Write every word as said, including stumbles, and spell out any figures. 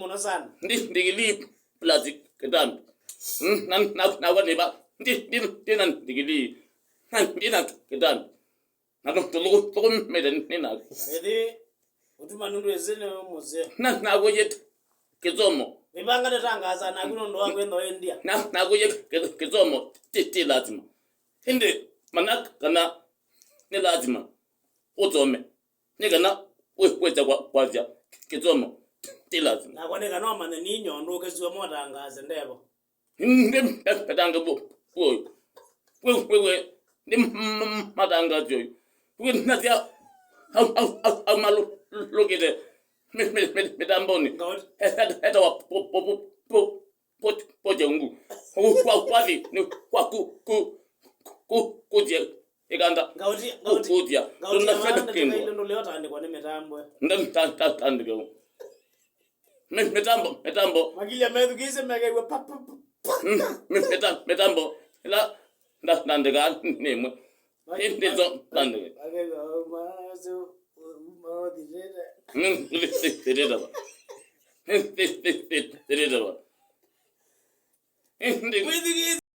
mũno sana. Ndi ndigilii plus kĩtambi. Mm, na, na, nakwa nĩva. Ndi, ndi, ndi na ndigilii. Na, ndi na kĩtambi. Na tũ, tũthũkũ, thũkũmĩte nĩ na. Ĩthi, ũtuma nũndũ ĩsĩ nĩ mũseo. Na, nakũyĩte kĩsomo. Mĩvanga nĩtangaasa naku nũndũ wa kwĩthwa India. Na, nakũyĩte kĩ-, kĩsomo ti, ti lazima. Ĩndĩ manya kana nĩ lazima ũsome. Nĩ kana wĩ-, wĩse kwa-, kwasya kĩsomo ti lazima. Nakwa nĩ kana ũmanye nĩ inyondũ ũkĩsua motangaase ndevo. Ndi mbetange bo boy. We, we, we. Ndi matangazo. We, natia. Au, au, au, au malo lokete. Me, me, me, mitamboni. Ngawati. Eta, eta wa po, po, po, po, po, po, jangu. Kwa, kwa, ni kwa ku, ku, ku, ku, je. Ĩkanda. Ngauti, ngauti, kũtia. Ngauti ya tũnafeta maana kĩndũ. Ndũkaile ndũlĩotandĩkwa nĩ mĩtambwe. Nda-, ta-, ta-, tandĩke. Mĩ-, mĩtambo, mĩtambo. Makilya methukĩĩsye mekew'a pa, pa, pa, pa. Mm, mĩ-, mĩta-, mĩtambo. Ĩla nda-, ndandĩkaa nĩ ĩmwe. Ĩndĩ so ndandĩke. Makew'a uma ũsu, uma ũthirĩte. Mm, thirĩte va. Thirĩte va. Ĩndĩ. Wĩthukĩĩsye.